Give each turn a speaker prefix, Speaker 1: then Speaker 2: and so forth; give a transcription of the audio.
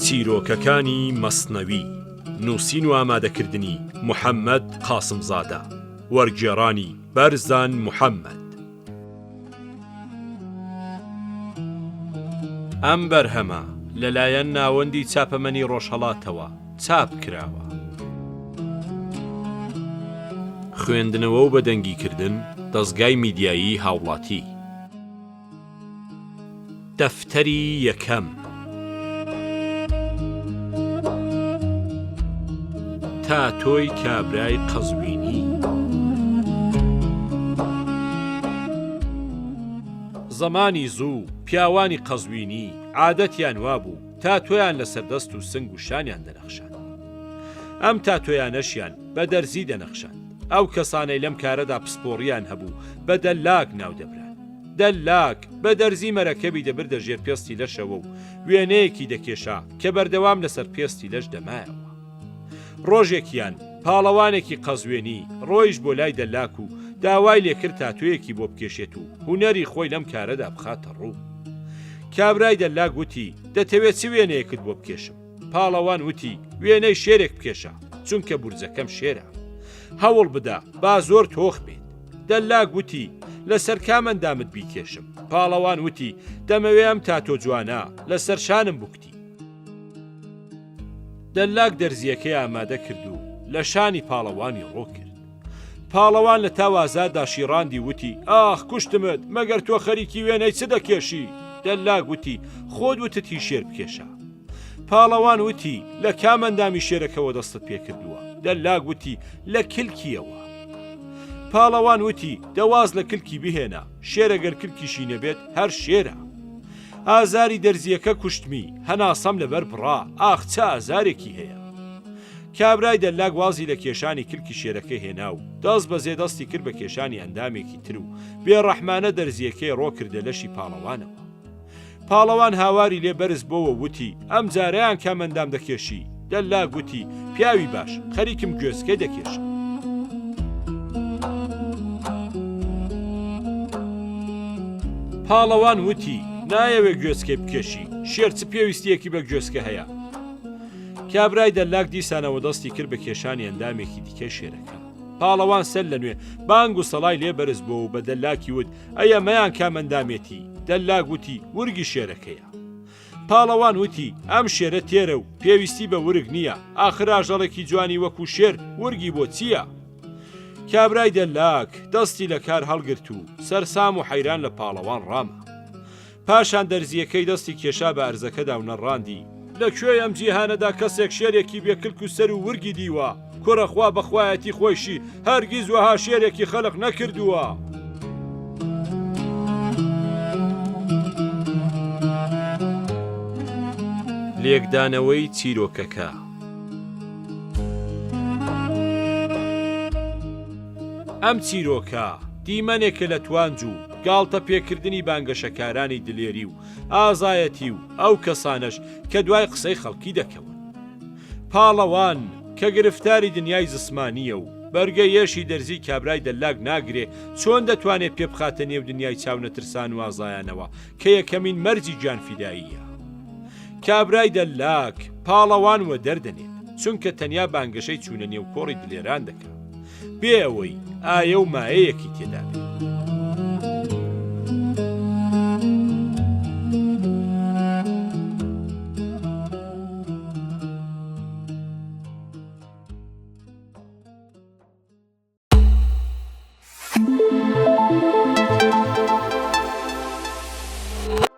Speaker 1: چیرۆکەکانی مەسنەوی، نووسین و ئامادەکردنی، محەممەد قاسمزادە، وەرگێڕانی، بەرزان محەممەد. ئەم بەرهەمە لەلایەن ناوەندی چاپەمەنی ڕۆژهەڵاتەوە چاپ کراوە. خوێندنەوە و بەدەنگیکردن، دەزگای میدیایی هاوڵاتی. دەفتەری یەکەم. تاتۆی کابرای قەزوینی. زەمانی زوو، پیاوانی قەزوینی عادەتیان وابوو تاتۆیان لەسەر دەست و سنگ و شانیان دەنەخشاند. ئەم تاتۆیانەشیان بە دەرزی دەنەخشاند. ئەو کەسانەی لەم کارەدا پسپۆڕییان هەبوو بە دەللاک ناودەبران. دەللاک، بە دەرزی مەرەکەبی دەبردە ژێر پێستی لەشەوە و وێنەیەکی دەکێشا کە بەردەوام لەسەر پێستی لەش دەمایەوە. ڕۆژێکیان، پاڵەوانێکی قەزوێنی ڕۆیشت بۆ لای دەللاک و داوای لێکرد تاتۆیەکی بۆ بکێشێت و هونەری خۆی لەم کارەدا بخاتە ڕوو. کابرای دەللاک وتی، دەتەوێ چ وێنەیەکت بۆ بکێشم؟ پاڵەوان وتی، وێنەی شێرێک بکێشە، چونکە بورجەکەم شێرە. هەوڵ بدە با زۆر تۆخ بێت. دەللاک وتی، لەسەر کام ئەندامت بیکێشم؟ پاڵەوان وتی، دەمەوێ ئەم تاتۆ جوانە لەسەر شانم بکوتی. دەللاک دەرزییەکەی ئامادە کرد و لە شانی پاڵەوانی ڕۆ کرد. پاڵەوان لە تاو ئازاردا شیڕاندی و وتی، ئاخ کوشتمت، مەگەر تۆ خەریکی وێنەی چ دەکێشی؟ دەللاک وتی، خۆت وتت هی شێر بکێشە. پاڵەوان وتی، لە کام ئەندامی شێرەکەوە دەستت پێ کردووە؟ دەللاک وتی، لە کلکیەوە. پاڵەوان وتی، دە واز لە کلکی بهێنە، شێرە گەر کلکیشی نەبێت هەر شێرە. ئازاری دەرزییەکە کوشتمی، هەناسەم لەبەر بڕا، ئاخ چ ئازارێکی هەیە. کابرای دەللاک وازی لە کێشانی کلکی شێرەکە هێنا و دەست بەجێ دەستی کرد بە کێشانی ئەندامێکی تر و بێڕەحمانە دەرزییەکەی ڕۆ کردە لەشی پاڵەوانەوە. پاڵەوان هاواری لێ بەرز بۆوە و وتی، ئەمجارەیان کام ئەندام دەکێشی؟ دەللاک وتی، پیاوی باش، خەریکم گوێچکەی دەکێشم. پاڵەوان وتی، نایەوێ گوێچکەی بکێشی، شێر چ پێویستییەکی بە گوێچکە هەیە؟ کابرای دەللاک دیسانەوە دەستی کرد بە کێشانی ئەندامێکی دیکەی شێرەکە. پاڵەوان سەر لە نوێ بانگ و سەڵای لێ بەرز بۆ و بە دەللاکی وت، ئەی ئەمەیان کام ئەندامێتی؟ دەللاک وتی، ورگی شێرەکەیە. پاڵەوان وتی، ئەم شێرە تێرە و پێویستی بە ورگ نییە، ئاخر ئاژەڵێکی جوانی وەکوو شێر ورگی بۆ چییە؟ کابرای دەللاک دەستی لە کار هەڵگرت و سەرسام و حەیران لە پاڵەوان ڕاما. پاشان دەرزییەکەی دەستی کێشا بە ئەرزەکەدا و نەڕاندی. لە کوێی ئەم جیهانەدا کەسێک شێرێکی بێ کلک و سەر و ورگی دیوە؟ کورە خوا بە خوایەتی خۆیشی هەرگیز وەها شێرێکی خەلق نەکردووە. لێکدانەوەی چیرۆکەکە. ئەم چیرۆکە دیمەنێکە لە توانج و گاڵتە پێکردنی بانگەشەکارانی دلێری و ئازایەتی و ئەو کەسانەش کە دوای قسەی خەڵکی دەکەون. پاڵەوان کە گرفتاری دنیای جسمانییە و بەرگە یەشی دەرزی کابرای دەللاک ناگرێ چۆن دەتوانێ پێ بخاتە نێو دنیای چاونەترسان و ئازایانەوە کە یەکەمین مەرجی گیانفیداییە؟ کابرای دەللاک پاڵەوان وەدەر دەنێت چونکە تەنیا بانگەشەی چوونە نێو کۆڕی دلێران دەکا بێ ئەوەی ئایە و مایەیەکی تێدا بێت.